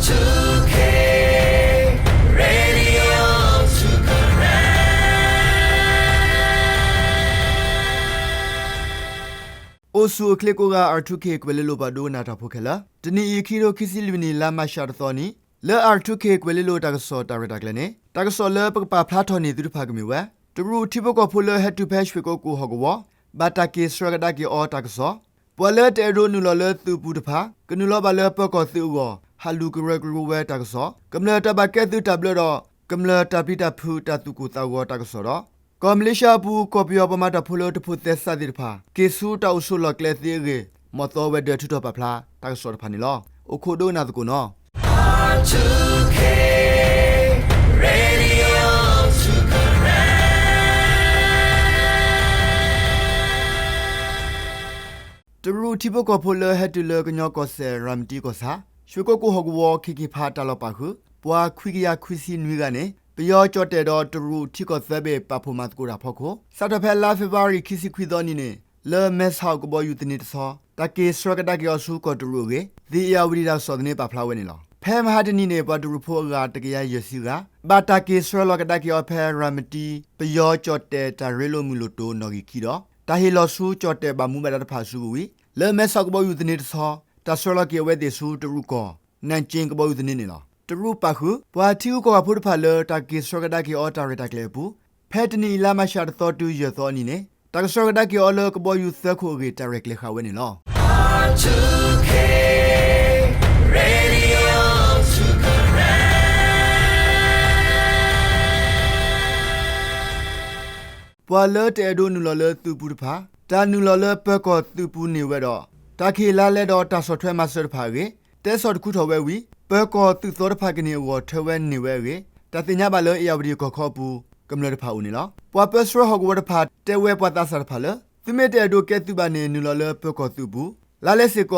အိၣ်ဆူၣ်အိၣ်ချ့ကိးဂၤ R two K ကွဲၤလ့လိၤပှၤဒိကနၣ်တၢ်ဖိခဲလၢာ်, တနံၤအံၤ ခံကထိခံဆံလွံၢ်နံၣ် လါမးရှးတသီနံၤ, လၢ R two K ကွဲၤလ့လိၤတၢ်ကစီၣ်တၢ်ရဲၣ်တၢ်ကျဲၤန့ၣ် တၢ်ကစီၣ်လၢပကပာ်ဖျါထီၣ်န့ၢ်သုတဖၣ်ကမ့ၢ်ဝဲ တရူးထံဖိကီၢ်ဖိလၢဟဲတုၤဖဲရွှေကုက္ကိုဟီၣ်ကဝီၤ ဘၣ်တၢ်က့ၤဆှၢကဒါက့ၤအီၤတၢ်ကစီၣ်, ပှၤလၢတအဲၣ်ဒိးနုာ်လီၤလၢသုးပူၤတဖၣ် ကနုာ်လီၤဘၣ်လၢပၢၤကီၢ်သုးအဂီၢ် ဟးလူၤကရၢကရိဝဲတၢ်ကစီၣ်, ကမျၢၢ်တၢ်ဘၣ်ကဲသုးတၢ်ဘျၢဒီး ကမျၢၢ်တၢ်ပျံၤတၢ်ဖုးတၢ်သူၣ်ကိၢ်သးဂီၤတၢ်ကစီၣ်ဒီး ကီၢ်မလ့ၡါအပူၤ ကီၢ်ပယီၤပှၤမၤတၢ်ဖိလၢတဖိးသဲစးသ့ၣ်တဖၣ် က့ၤဆူတၢ်အိၣ်ဆိးလီၢ်ကျဲသ့အဂ့ၢ် မီၣ်သီဝဲၤဒၢးထုးထီၣ်ပာ်ဖျါတၢ်ကစီၣ်တဖၣ်န့ၣ်လီၤ. အိၣ်ခိးဒိကနၣ်သကိးနီၤ. တရူးထံဖိကီၢ်ဖိလၢဟဲတုၤလၢကညီကီၢ်စဲၣ် ရၤမတံကီၢ်ဆၣ် ရွှေကုက္ကိုဟီၣ်ကဝီၤ ခ့ၣ်က့ၣ်ဖးတၢ်လီၢ်ပာ်ဃုာ် ပှၤခွံကယၤခွံဆံနွံဂၤန့ၣ် ပယီၤကၠီၣ်တဲၣ်ဒီးတရူးထံကီၢ်သၢဘ့ၣ် ပာ်ဖှိၣ်မၤသကိးတၢ်ဖီခိၣ် စးထီၣ်ဖဲလါဖ့ၤဘြူၤအါရံၤ ခံဆံခွံသီနံၤန့ၣ် လၢမဲဆီးကဘီယူၤသန့ၤတဆီ တၢ်က့ၤဆှၢကဒါက့ၤအီၤဆူကီၢ်တရူးအဂ့ၢ် The Irrawaddy တၢ်ကစီၣ်သန့ပာ်ဖျါဝဲန့ၣ်လီၤ. ဖဲမဟါတနံၤန့ၣ် ပှၤတရူးဖိအဂၤတကယၤယဲၢ်ဆံဂၤ ဘၣ်တၢ်က့ၤဆှၢလီၤကဒါက့ၤအီၤဖဲ ရၤမတံ ပယီၤကၠီၣ်တဲၣ်တၢ်ရ့လိာ်မုၢ်လိာ်တိၤနီၣ်ဂံၢ်ခံဒီး တၢ်ဟ့ၣ်လီၤဆူကၠီၣ်တဲၣ်ဘၣ်မူဘၣ်ဒါတဖၣ်အစုပူၤဝံၤ လၢမဲဆီးကဘီယူၤသန့ၤတဆီ တၢ်ဆှၢလီၤက့ၤအဝဲသ့ၣ်ဆူတရူးကီၢ် နၣ်ကၠ့ကဘီယူၤသန့န့ၣ်လီၤ. တရူးပာ်ဃုာ် ပှၤထံဂုၤကီၢ်ဂၤဖိတဖၣ်လၢတၢ်က့ၤဆှၢကဒါက့ၤအီၤတၢ်ရဲၣ်တၢ်ကျဲၤအပူၤ ဖဲတနံၤအံၤလါမးရှးတသီတုၤယဲၢ်သီအနံၤန့ၣ် တၢ်ကဆှၢကဒါက့ၤအီၤလၢကဘီယူၤသၢခိၣ်အဂ့ၢ် တၢ်ရဲၣ်ကျဲၤဃာ်ဝဲန့ၣ်လီၤ. ပှၤလၢတအဲၣ်ဒိးနုာ်လီၤလၢသုးပူၤတဖၣ် တၢ်နုာ်လီၤလၢပၢၤကီၢ်သုးပူၤန့ၢ်ဝဲဒီး တၢ်ကဟ့ၣ်လါလဲဒီးတၢ်ဆီၣ်ထွဲမၤစၢၤတဖၣ်အဂ့ၢ် တဲဆီၣ်တခူထီၣ်ဝဲဝံၤ ပၢၤကီၢ်သုးသီတဖၣ်ကန့ၢ်အဂီၢ်ထၢဝဲန့ၢ်ဝဲအဂ့ၢ် တၢ်သ့ၣ်ညါဘၣ်လၢ အ့ၣ်ယၣ်ဝတံၣ်ကီၢ်ခီအပူၤ ကမျၢၢ်တဖၣ်အိၣ်န့ၣ်လီၤ. ပှၤပၢဆှၢဟီၣ်ကဝီၤတဖၣ်တဲဝဲပှၤသးစၢ်တဖၣ်လၢ သုမ့ၢ်တအဲၣ်ဒိးကဲသုးဘၣ်န့ၣ် နုာ်လီၤလၢပၢၤကီၢ်သုးပူၤ လါလဲစ့ၢ်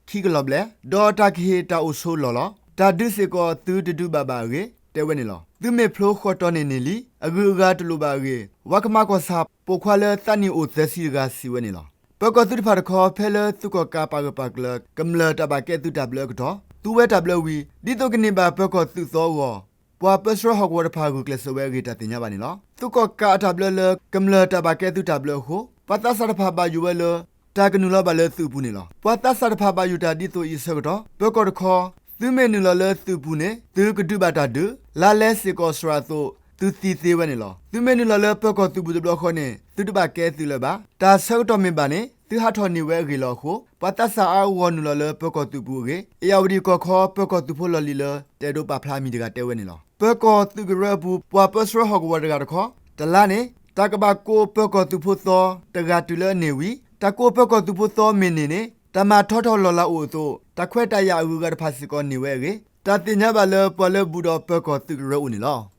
ကီးခံကလီၤဘျဲၣ် ဒီးတၢ်ကဟ့ၣ်တၢ်အိၣ်ဆိးလီၢ်လီၤ. တၢ်ဒုးစ့ၢ်ကီးသုတဒုးဘၣ်ဘၣ်အဂ့ၢ် တဲဝဲန့ၣ်လီၤ. သုမ့ၢ်ဖျိဃီတီၤန့ၣ်န့ၢ်လံ အဂုၤအဂၤတလိၣ်ဘၣ်အဂ့ၢ် ဝါကမးကီၢ်ဆၣ် ပိာ်ခွါလၢသးနံၣ်အိၣ်သၢဆံတဂၤစံးဝဲန့ၣ်လီၤ. ပၢၤကီၢ်သုးတဖၣ်တခီ ဖဲလၢသုးကီၣ်ကးပာ်ဂၢၢ်ပာ်ကျၢၤ ကမျၢၢ်တၢ်ဘၣ်ကဲသုးတၢ်ဘျၢအကတီၢ် သူဝဲတၢ်ဘျၢဝံၤ ဒ်သိးကန့ၢ်ဘၣ်ပၢၤကီၢ်သုးသီအဂီၢ် ပှၤပၢဆှၢဟီၣ်ကဝီၤတဖၣ်ဂုာ်ကျဲးစၢးဝဲအဂ့ၢ် တၢ်သ့ၣ်ညါဘၣ်န့ၣ်လီၤ. သုးကီၣ်ကးအတၢ်ဘျၢလၢ ကမျၢၢ်တၢ်ဘၣ်ကဲသုးတၢ်ဘျၢအဃိ ပှၤသးစၢ်တဖၣ်ဘၣ်ယိၣ်ဝဲလၢ တၢ်ကနုာ်လီၤဘၣ်လၢသုးအပူၤန့ၣ်လီၤ. ပှၤသးစၢ်တဖၣ်ဘၣ်ယိၣ်တၢ်ဒ်သိးအံၤအဆၢကတီၢ် ပၢၤကီၢ်တခီ သုမ့ၢ်နုာ်လီၤလၢသုးပူၤန့ၣ် သုကဒုးဘၣ်တၢ်ဒုး လါလဲစ့ၢ်ကီးစှၤအသိး သုသံသ့ဝဲန့ၣ်လီၤ. သုမ့ၢ်နုာ်လီၤလၢပၢၤကီၢ်သုးပူၤတဘျီဃီန့ၣ် သုတဘၣ်ကဲသုးလၢၤဘၣ်. တၢ်ဆၢကတီၢ်မ့ၢ်ဘၣ်န့ၣ် သုဟးထီၣ်န့ၢ်ဝဲအဂ့ၢ်လီၤအဃိ ပှၤသးစၢ်အါအါဂီၢ်ဂီၢ်နုာ်လီၤလၢပၢၤကီၢ်သုးပူၤအဂ့ၢ် အ့ၣ်ယၣ်ဝတံၣ်ကီၢ်ခီ ပၢၤကီၢ်သုးဖိလီၢ်လံၤလၢ တအဲၣ်ဒိးပာ်ဖျါအမံၤတဂၤတဲဝဲန့ၣ်လီၤ. ပၢၤကီၢ်သုးကရၢအပူၤ ပှၤပၢဆှၢဟီၣ်ကဝီၤတဂၤတခီ တလါန့ၣ် တၢ်ကဘၣ်ကိးပၢၤကီၢ်သုးဖိသီ တဂၤတုၤလၢအန့ၢ်ဝံၤ တၢ်ကိးပၢၤကီၢ်သုးဖိသီမ့ၢ်န့ၢ်န့ၣ် တၢ်မၤထီထီၣ်လီၢ်လၤအိၣ်အသိး တၢ်ခွဲးတၢ်ယာ်အဂုၤအဂၤတဖၣ်စ့ၢ်ကီးန့ၢ်ဝဲအဂ့ၢ် တၢ်သ့ၣ်ညါဘၣ်လၢပှၤလၢဘူးဒီးပၢၤကီၢ်သုးကရၢအိၣ်န့ၣ်လီၤ.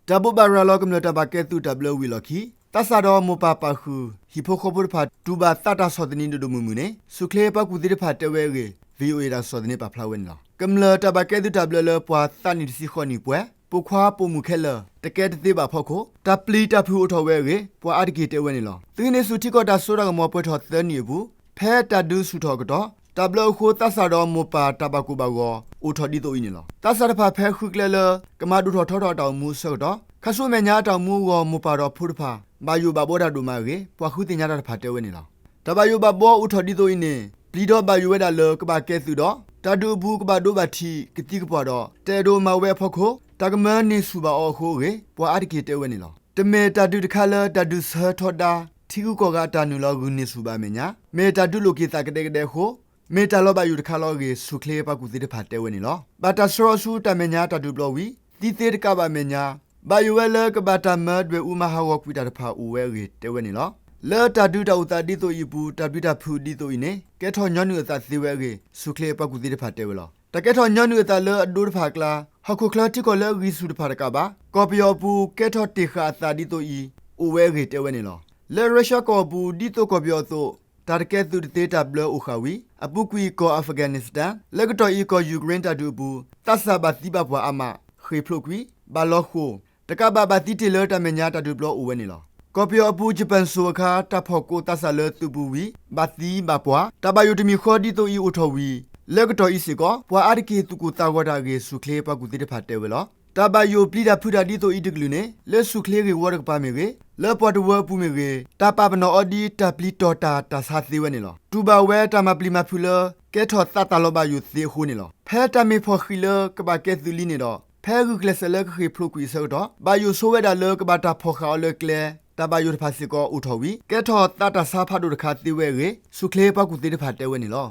တၢ်ဘိးဘၣ်ရၤလီၤ ကမျၢၢ်တၢ်ဘၣ်ကဲသုးတၢ်ဘျၢဝံၤအလီၢ်ခံ သးစၢ်ဒီးမိၢ်ပၢ်ပာ်ဃုာ် ဟံၣ်ဖိဃီဖိတဖၣ် တူၢ်ဘၣ်သးတၢ်ဆီၣ်သနံးဒိၣ်ဒိၣ်မုၢ်မုၢ်န့ၣ် ဆူၣ်ချ့ပှၤကူၣ်သ့တဖၣ်တဲဝဲအဂ့ၢ် VOA တၢ်ကစီၣ်သန့ပာ်ဖျါဝဲန့ၣ်လီၤ. ကမျၢၢ်တၢ်ဘၣ်ကဲသုးတၢ်ဘျၢလၢပှၤသးနံၣ်တဆံဃိးနံၣ်ပှဲၤ ပိာ်ခွါပိာ်မုၣ်ခဲလၢာ် တကဲတသ့ဘၣ်အဖီခိၣ် တၢ်ပျံၤတၢ်ဖုးအိၣ်ထီၣ်ဝဲအဂ့ၢ် ပှၤအါတက့ၢ်တဲဝဲန့ၣ်လီၤ. သုးဟံးန့ၢ်ဆူၣ်ထံကီၢ်တၢ်စိတၢ်ကမီၤပှဲၤထီၣ်သၢနံၣ်အပူၤ ဖဲတၢ်ဒုးဆူၣ်ထီၣ်အကတီၢ် တၢ်ဘျၢအဃိ သးစၢ်ဒီးမိၢ်ပၢ်တၢ်ဘၣ်ကိၢ်ဘၣ်ဂီၤ အိၣ်ထီၣ်ဒ်သိးအံၤန့ၣ်လီၤ. သးစၢ်တဖၣ်ဖဲဃုကျဲလၢ ကမၤဒိၣ်ထီၣ်ထီထီၣ်အတၢ်အိၣ်မူအဆၢကတီၢ် ခါဆူမဲာ်ညါအတၢ်အိၣ်မူအဂီၢ် မိၢ်ပၢ်ဒီးဖိတဖၣ် ဘၣ်ယိၣ်ဘၣ်ဘှီတၢ်ဒိၣ်မးအဂ့ၢ် ပှၤဃုသ့ၣ်ညါတၢ်တဖၣ်တဲဝဲန့ၣ်လီၤ. တၢ်ဘၣ်ယိၣ်ဘၣ်ဘှီအိၣ်ထီၣ်ဒ်သိးအံၤန့ၣ် ပျံၤဒီးဘၣ်ယိၣ်ဝဲဒၣ်လၢကဘၣ်ကဲသုးဒီး တၢ်ဒုးအပူၤကဘၣ်ဒိဘၣ်ထံးကသံကပှၢ်ဒီး တအဲၣ်ဒိးမၤဝဲအဖီခိၣ် တၢ်ကမၢန့ၢ်ဆူၣ်ဘၣ်အီၤအဃိအဂ့ၢ် ပှၤအါတက့ၢ်တဲဝဲန့ၣ်လီၤ. တမ့ၢ်တၢ်ဒုးတခါလၢတၢ်ဒုးဆၢထီဒါ ထံဂုၤကီၢ်ဂၤအတၢ်နုာ်လီၤဂုာ်န့ၢ်ဆူၣ်ဘၣ်အမဲာ်ညါ, မ့ၢ်တၢ်ဒုးလိာ်က့ၤသးကဒဲကဒဲအဃိ မ့ၢ်တၢ်လီၤဘၣ်ယိၣ်တခါလီၤအဂ့ၢ် ဆူၣ်ချ့ပှၤကူၣ်သ့တဖၣ်တဲဝဲန့ၣ်လီၤ. ဘၣ်တၢ်ဆှၢအီၤဆူတၢ်မဲာ်ညါတၢ်ဒုးဘျီဝံၤ သံသ့တကးဘၣ်အမဲာ်ညါ ဘၣ်ယိၣ်ဝဲလၢကဘၣ်တၢ်မၢဒွဲၣ်အူမၤဟးဂီၤကွံာ်တၢ်တဖၣ်အိၣ်ဝဲအဂ့ၢ်တဲဝဲန့ၣ်လီၤ. လၢတၢ်ဒုးတၢ်အိၣ်သးဒ်သိးအံၤအပူၤ တၢ်ပျံၤတၢ်ဖုးဒ်သိးအံၤန့ၣ် ကဲထီၣ်ညီနုၢ်အသးသ့ဝဲအဂ့ၢ် ဆူၣ်ချ့ပှၤကူၣ်သ့တဖၣ်တဲဝဲလီၤ. တၢ်ကဲထီၣ်ညီနုၢ်အသးလၢအဒိတဖၣ်အကျါ ဟီၣ်ခိၣ်ချၢထံကီၢ်လၢအဂံၢ်ဆူၣ်တဖၣ်တကးဘၣ် ကီၢ်ပယီၤအပူၤ ကဲထီၣ်တ့ၢ်ဃာ်အသးဒ်သိးအံၤ အိၣ်ဝဲအဂ့ၢ်တဲဝဲန့ၣ်လီၤ. လၢရၢရှၢၣ်ကီၢ်အပူၤ ဒ်သိးကီၢ်ပယီၤအသိး တၢ်တကဲသုးတသ့တၢ်ဘျၢအိၣ်ဃာ်ဝံၤ အပူၤကွံာ်ကီၢ် Afghanistan လၢကတီၢ်အံၤကီၢ် Ukraine တၢ်ဒုးအပူၤ သးစၢ်ဘၣ်သံဘၣ်ပှၢ်အါမး, ဃ့ၢ်ဖျိးကွံာ်, ဘၣ်လီၤဃိၣ်, တကးဘၣ်ဘၣ်သံတ့ၢ်လၢတၢ်မဲာ်ညါတၢ်ဒုးပျီအိၣ်ဝဲန့ၣ်လီၤ. ကီၢ်ပယီၤအပူၤ ယပၣ်စိၤအခါ တၢ်ဖီၣ်ကိးသးစၢ်လၢသုးပူၤဝံၤ ဘၣ်သံဘၣ်ပှၢ် တၢ်ဘၣ်ယိၣ်တမံၤဃီဒ်သိးအံၤအိၣ်ထီၣ်ဝံၤ လၢကတီၢ်အံၤစ့ၢ်ကီး ပှၤအါတက့ၢ်သူၣ်ကိၢ်သးဂီၤတၢ်အဂ့ၢ် ဆူၣ်ချ့ပှၤကူၣ်သ့တဖၣ်တဲဝဲလီၤ. တၢ်ဘၣ်ယိၣ်ပျံၤတၢ်ဖုးတၢ်ဒ်သိးအံၤတကလုာ်န့ၣ် လၢဆူၣ်ချ့ဂ့ၢ်ဝီတကပၤမ့ၢ်ဂ့ၤ, လၢပှၤတဝၢအပူၤမ့ၢ်ဂ့ၤ တၢ်ပာ်ပနီၣ်အီၤဒ်တၢ်ပျံၤတီၢ်တၢ်တၢ်ဆါသ့ဝဲန့ၣ်လီၤ. တူၢ်ဘၣ်ဝဲတၢ်မၤပျံၤမၤဖုးလၢ ကဲထီၣ်သးတၢ်လီၤဘၣ်ယိၣ်သ့အဃိန့ၣ်လီၤ. ဖဲတၢ်မ့ၢ်ဖီၣ်ဃံးလၢကဘၣ်ကဲသုးလံန့ၣ်ဒီး ဖဲဂုာ်ကျဲးစၢးလၢကဃ့ၢ်ဖျိးကွံာ်အဆၢကတီၢ် ဘၣ်ယိၣ်ဆိဝဲဒၣ်လၢကဘၣ်တၢ်ဖီၣ်ဃာ်အီၤလၢကျဲ တၢ်ဘၣ်ယိၣ်တဖၣ်စ့ၢ်ကီးအိၣ်ထီၣ်ဝံၤ ကဲထီၣ်သးတၢ်ဆါဖးဒိၣ်တခါသ့ဝဲအဂ့ၢ် ဆူၣ်ချ့ပှၤကူၣ်သ့တဖၣ်တဲဝဲန့ၣ်လီၤ.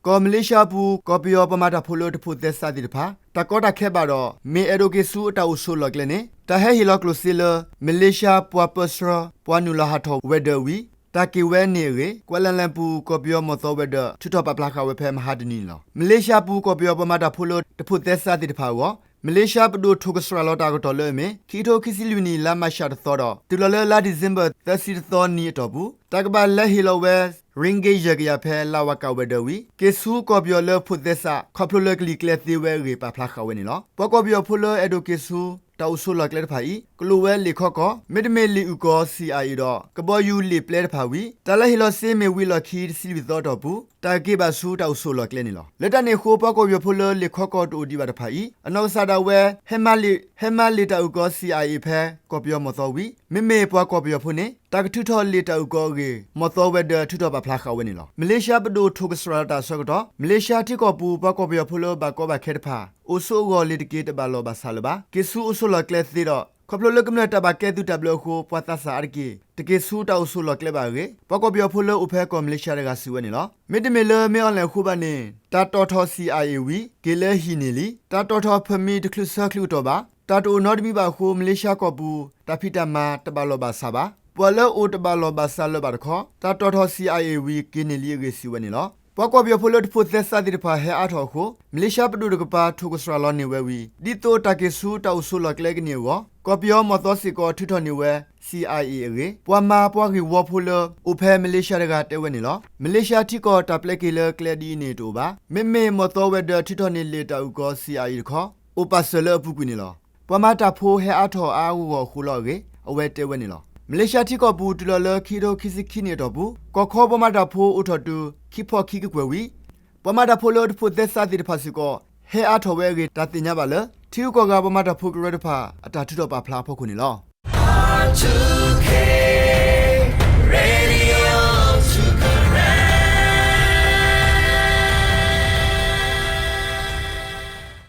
ကီၢ်မလ့ၡါပူၤ ကီၢ်ပယီၤပှၤမၤတၢ်ဖိလၢတဖိးသဲစးသ့ၣ်တဖၣ် တၢ်ကီတၢ်ခဲဘၣ်ဒီး မ့ၢ်အဲၣ်ဒိးက့ၤဆူအတၢ်အိၣ်ဆိးလီၢ်ကျဲန့ၣ် တၢ်ဟဲဟ့ၣ်လီၤကျိၣ်စ့လၢ မလ့ၡါပှၤပၢဆှၢ ပှၤနုာ်လီၤဟးထီၣ်ဝဲၤဒၢးဝံၤ တၢ်က့ၢ်ဝဲန့ၣ်အဂ့ၢ် ကွာလၢလၢပူၤ ကီၢ်ပယီၤမီၢ်သီဝဲၤဒၢး ထုးထီၣ်ပာ်ဖျါဃာ်ဝဲဖဲမဟါတနံၤန့ၣ်လီၤ. မလ့ၡါပူၤ ကီၢ်ပယီၤပှၤမၤတၢ်ဖိလၢတဖိးသဲစးသ့ၣ်တဖၣ်အဂီၢ် မလ့ၡါပဒိၣ်ထိၣ်ကစှၤလီၤတၢ်အကတီၢ်လၢအမ့ၢ် ခံကထိခံဆံလွံၢ်နံၣ် လါမၢ်ၡးတသီဒီး တုၤလီၤလၢလါဒံၣ်စ့ဘၢၣ် သၢဆံတသီနံၤအတီၢ်ပူၤ တၢ်ကဘၣ်လဲၤဟ့ၣ်လီၤဝဲ ရ့ၣ်က့ယဲၢ်ကယၤဖဲ လၤဝၤကၣ်ဝဲၤဒၢးဝံၤ က့ၤဆူကီၢ်ပယီၤလၢဖိးသဲစး ခီဖျိလၢကလံၤကျဲသ့ဝဲအဂ့ၢ် ပာ်ဖျါဃာ်ဝဲန့ၣ်လီၤ. ပှၤကီၢ်ပယီၤဖိလၢအဲၣ်ဒိးက့ၤဆူ တၢ်အိၣ်ဆိးလီၢ်ကျဲတဖၣ်အံၤ ကလိၣ်ဝဲလံာ်ခီကီၢ် မ့တမ့ၢ်လံာ်အုၣ်ကီၤ စံၣ်အၣ်အ့ၣ် ဒီး ကဘီယူၤလံာ်ပျဲတဖၣ်ဝံၤ တၢ်လဲၤဟ့ၣ်လီၤစ့မ့ၢ်ဝံၤလီၢ်ခံတဆံလွံၢ်သီအတီၢ်ပူၤ တၢ်ကက့ၤဘၣ်ဆူတၢ်အိၣ်ဆိးလီၢ်ကျဲန့ၣ်လီၤ. လၢတၢ်န့ၣ်အဃိ ပှၤကီၢ်ပယီၤဖိလၢလံာ်ခီကီၢ်တအိၣ်ဒံးဘၣ်တဖၣ်အံၤ အနီၢ်ကစၢ်ဒၣ်ဝဲ ဟဲမၤလံာ် ဟဲမၤလံာ်တၢ်အုၣ်ကီၤ စံၣ်အၣ်အ့ၣ် ဖဲကီၢ်ပယီၤမီၢ်သီဝံၤ မ့မ့ၢ်ပှၤကီၢ်ပယီၤဖိန့ၣ် တၢ်ကထုးထီၣ်လံာ်တၢ်အုၣ်ကီၤအဂ့ၢ် မီၢ်သီဝဲၤဒၢးထုးထီၣ်ပာ်ဖျါဃာ်ဝဲန့ၣ်လီၤ. မလ့ၡါပဒိၣ်ထိၣ်ကစှၤလီၤတၢ်အဆၢကတီၢ် မလ့ၡါထံကီၢ်ပူၤ ပှၤကီၢ်ပယီၤဖိလၢဘၣ်ကီဘၣ်ခဲတဖၣ် အိၣ်ဆိးအဂီၢ်လ့ၤတက့ၤတဘၣ်လီၢ်ဘၣ်စးလၢၤဘၣ်. က့ၤဆူအိၣ်ဆိးလီၢ်ကျဲသ့ဒီး ခီဖျိလၢကမျၢၢ်တၢ်ဘၣ်ကဲသုးတၢ်ဘျၢအဃိ ပှၤသးစၢ်အါတက့ၢ် တက့ၤဆူတၢ်အိၣ်ဆိးလီၢ်ကျဲဘၣ်အဂ့ၢ် ပှၤကီၢ်ပယီၤဖိလၢအိၣ်ဖဲကီၢ်မလ့ၡါတဂၤစံးဝဲန့ၣ်လီၤ. မ့တမ့ၢ်လၢမ့ၢ်အီၣ်လဲၣ်အဃိဘၣ်န့ၣ် တၢ်တီၣ်ထီၣ် စံၣ်အၣ်အ့ၣ် ဝံၤ က့ၤလၢဟံၣ်န့ၢ်လံ. တၢ်တီၣ်ထီၣ် permit တချုးဆၢချုးကတီၢ်ဘၣ်. တၢ်တအိၣ်နီတမံၤဘၣ်အဃိ မလ့ၡါကီၢ်ပူၤ တၢ်ဖံးတၢ်မၤတဘၣ်လီၢ်ဘၣ်စးဘၣ်. ပှၤလၢအိၣ်တဘၣ်လီၢ်ဘၣ်စးလၢၤဘၣ်တခီ တၢ်တီၣ်ထီၣ် စံၣ်အၣ်အ့ၣ် ဝံၤ က့ၤန့ၢ်လံအဂ့ၢ်စံးဝဲန့ၣ်လီၤ. ပှၤကီၢ်ပယီၤဖိလၢတဖိးသဲစးသ့ၣ်တဖၣ်ဟဲအါထီၣ်အဃိ မလ့ၡါပဒိၣ်တကပၤ ထိၣ်ကစှၤလီၤန့ၢ်ဝဲဝံၤ ဒ်သိးတၢ်က့ၤဆူတၢ်အိၣ်ဆိးလီၢ်ကျဲကန့ၢ်အဂီၢ် ကီၢ်ပယီၤမီၢ်သီစ့ၢ်ကီးထုးထီၣ်န့ၢ်ဝဲ စံၣ်အၣ်အ့ၣ် အဂ့ၢ် ပှၤမၤပှၤဂ့ၢ်ဝီဖိလၢ အိၣ်ဖဲမလ့ၡါတဂၤတဲဝဲန့ၣ်လီၤ. မလ့ၡါထံကီၢ်တၢ်ပျဲက့ၤလၢကျဲဒ်အံၤန့ၣ်တအိၣ်ဘၣ်. မ့မ့ၢ်မီၢ်သီဝဲၤဒၢးထုးထီၣ်န့ၢ်လံာ်တၢ်အုၣ်ကီၤ စံၣ်အၣ်အ့ၣ် တခီ အိၣ်ပာ်စၢၤလၢအပူၤကွံာ်န့ၣ်လီၤ. ပှၤမၤတၢ်ဖိဟဲအါထီၣ်အါအါဂီၢ်ဂီၢ်အဃိလီၤအဂ့ၢ် အဝဲတဲဝဲန့ၣ်လီၤ. မလ့ၡါထံကီၢ်ပူၤ တုၤလီၤလၢခံကထိခံဆံခံနံၣ်အတီၢ်ပူၤ ကီၢ်ခီပှၤမၤတၢ်ဖိအိၣ်ထီၣ်တုၤ ခံဖီခံကကွဲၢ်ဝံၤ ပှၤမၤတၢ်ဖိလၢတဖိးသဲစးသ့ၣ်တဖၣ်စ့ၢ်ကီး ဟဲအါထီၣ်ဝဲအဂ့ၢ် တၢ်သ့ၣ်ညါဘၣ်လၢ ထံဂုၤကီၢ်ဂၤပှၤမၤတၢ်ဖိကရၢတဖၣ် အတၢ်ထုးထီၣ်ပာ်ဖျါအဖီခိၣ်န့ၣ်လီၤ.